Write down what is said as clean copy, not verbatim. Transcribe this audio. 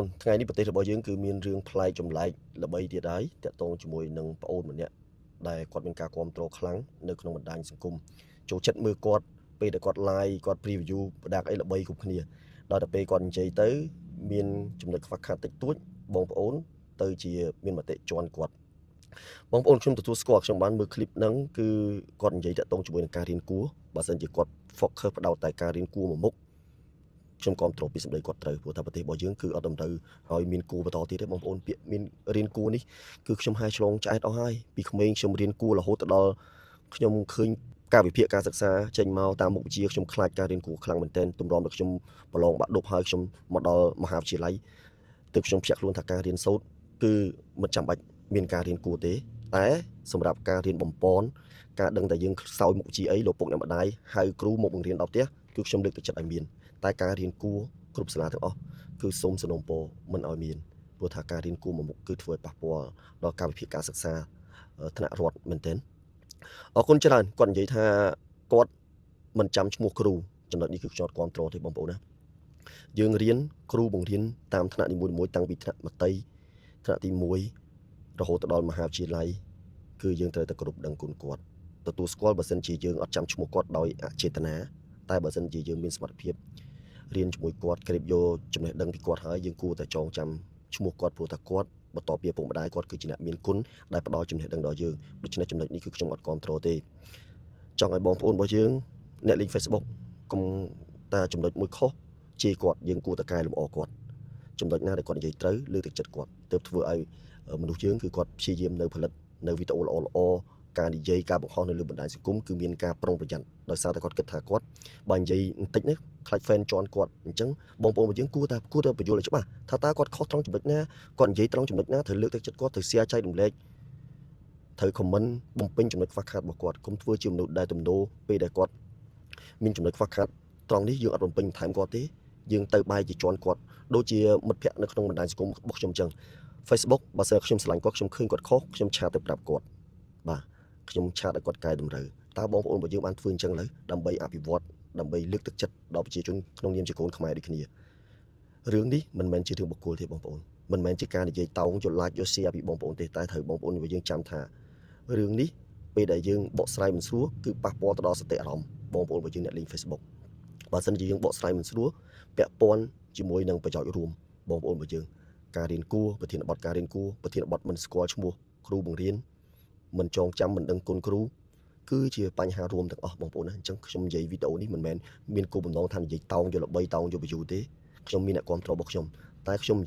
ប្អូនថ្ងៃនេះប្រទេសរបស់យើងគឺមានរឿងប្លែកចម្លែកល្បីទៀតហើយតាក់ទងជាមួយនឹងប្អូនម្នាក់ដែលគាត់មានការគ្រប់គ្រងខ្លាំងនៅក្នុងបណ្ដាញសង្គមចូលចិត្តមើលគាត់ពេលដែលគាត់ live គាត់ preview ផ្ដាកអីល្បីគ្រប់គ្នាដល់តែពេលគាត់និយាយទៅមានចំណុចខ្វះខាតតិចតួចបងប្អូនទៅជាមានមតិជន់គាត់បងប្អូនខ្ញុំទទួលស្គាល់ខ្ញុំបានមើលคลิปហ្នឹងគឺគាត់និយាយតាក់ទងជាមួយនឹងការរៀនគួរបើសិនជាគាត់ focus ផ្ដោតតែការរៀនគួរមួយមុខ ខ្ញុំគាំទ្រពីសម្ដីគាត់ត្រូវព្រោះថាប្រទេសរបស់យើងគឺអត់តម្រូវឲ្យមានគួរបន្តទៀតទេបងប្អូនពាក្យមានរៀនគួរនេះគឺខ្ញុំហែឆ្លងឆ្អែតអស់ហើយពីក្មេងខ្ញុំរៀនគួររហូតទៅដល់ខ្ញុំឃើញការវិភាគការសិក្សាចេញមកតាមមុខវិជ្ជាខ្ញុំខ្លាចការរៀនគួរខ្លាំងមែនទែនទម្រាំតែខ្ញុំប្រឡងបាក់ឌុបហើយខ្ញុំមកដល់មហាវិទ្យាល័យទើបខ្ញុំភ្ញាក់ខ្លួនថាការរៀនសូត្រគឺមិនចាំបាច់មានការរៀនគួរទេតែសម្រាប់ការរៀនបំពន់ការដឹងតែយើងខ្សោយមុខវិជ្ជាអីលោកពុកអ្នកម្ដាយហៅគ្រូមកបង្រៀនដល់ផ្ទះគឺខ្ញុំលើកទឹកចិត្តឲ្យមាន តែការរៀនគួរគ្រប់សាលាទាំងអស់គឺសូមសំណូមពរមិនឲ្យមានព្រោះថាការរៀនគួរមួយមុខគឺធ្វើឲ្យប៉ះពាល់ដល់ការវិភាគការសិក្សាថ្នាក់រដ្ឋមែនទែនអរគុណច្រើនគាត់និយាយថាគាត់មិនចាំឈ្មោះគ្រូចំណុចនេះគឺខ្ញុំអត់គ្រប់គ្រងទេបងប្អូនណាយើងរៀនគ្រូបង្រៀនតាមថ្នាក់នីមួយៗតាំងពីថ្នាក់មត្តេយ្យថ្នាក់ទី1រហូតដល់មហាវិទ្យាល័យគឺយើងត្រូវតែគោរពដឹងគុណគាត់ទទួលស្គាល់បើសិនជាយើងអត់ចាំឈ្មោះគាត់ដោយអចេតនាតែបើសិនជាយើងមានសមត្ថភាព រៀនជាមួយគាត់ក្រេបយកចំណេះដឹងពីគាត់ហើយយើងគួរតែចងចាំឈ្មោះគាត់ព្រោះថាគាត់បន្ទាប់ពីឪពុកម្ដាយគាត់គឺជាអ្នកមានគុណដែលផ្ដល់ចំណេះដឹងដល់យើងដូច្នេះចំណុចនេះគឺខ្ញុំអត់គ្រប់គ្រងទេចង់ឲ្យបងប្អូនរបស់យើងអ្នកលេង Facebook កុំតែចំណុចមួយខុសជេរគាត់យើងគួរតែកែលម្អគាត់ចំណុចណាដែលគាត់និយាយត្រូវលើកទឹកចិត្តគាត់ទើបធ្វើឲ្យមនុស្សយើងគឺគាត់ព្យាយាមនៅផលិតនៅវីដេអូល្អល្អៗការនិយាយការបង្ហោះនៅលើបណ្ដាញសង្គមគឺមានការប្រុងប្រយ័ត្នដោយសារតែគាត់គិតថាគាត់បើនិយាយបន្តិចនេះ ខ្លាច fan ជន់គាត់អញ្ចឹងបងប្អូនរបស់យើងគួរតែគួរតែបញ្យល់ឲ្យច្បាស់ថាតើគាត់ខុសត្រង់ចំណុចណាគាត់និយាយត្រង់ចំណុចណាត្រូវលើកទឹកចិត្តគាត់ត្រូវ share ចែករំលែកត្រូវ comment បំពេញចំណុចខ្វះខាតរបស់គាត់កុំធ្វើជាមនុស្សដែលទំនោរពេលដែលគាត់មានចំណុចខ្វះខាតត្រង់នេះយើងអត់បំពេញបន្ថែមគាត់ទេយើងទៅបែរជាជន់គាត់ដូចជាមិត្តភ័ក្តិនៅក្នុងបណ្ដាញសង្គមរបស់ខ្ញុំអញ្ចឹង Facebook បើសិនខ្ញុំស្រឡាញ់គាត់ខ្ញុំឃើញគាត់ខុសខ្ញុំ chat ទៅប្រាប់គាត់បាទខ្ញុំ chat ឲ្យគាត់កែតម្រូវតើបងប្អូនរបស់យើងបានធ្វើអញ្ចឹងលើដើម្បីអភិវឌ្ឍដើម្បីលើកទឹកចិត្តដល់ប្រជាជនក្នុងនាមជាកូនខ្មែរដូចគ្នារឿងនេះមិនមែនជារឿងបុគ្គលទេបងប្អូនមិនមែនជាការនិយាយតោងយក like យក share ពីបងប្អូនទេតែត្រូវបងប្អូនរបស់យើងចាំថារឿងនេះពេលដែលយើងបកស្រាយមិនស្រួលគឺប៉ះពាល់ទៅដល់សតិអារម្មណ៍បងប្អូនរបស់យើងអ្នកលេង Facebook បើសិនជាយើងបកស្រាយមិនស្រួលពាក់ព័ន្ធជាមួយនឹងប្រយោជន៍រួមបងប្អូនរបស់យើងការរៀនគួរប្រធានបទការរៀនគួរប្រធានបទមិនស្គាល់ឈ្មោះគ្រូបង្រៀនមិនចងចាំមិនដឹងគុណគ្រូគឺជាបញ្ហារួមទាំងអស់បងប្អូនណាអញ្ចឹងខ្ញុំនិយាយវីដេអូនេះមិនមែនមានគោលបំណងថានិយាយតោងយកល្បីតោងយក view ទេខ្ញុំមានអ្នកគ្រប់គ្រងរបស់ខ្ញុំតែខ្ញុំ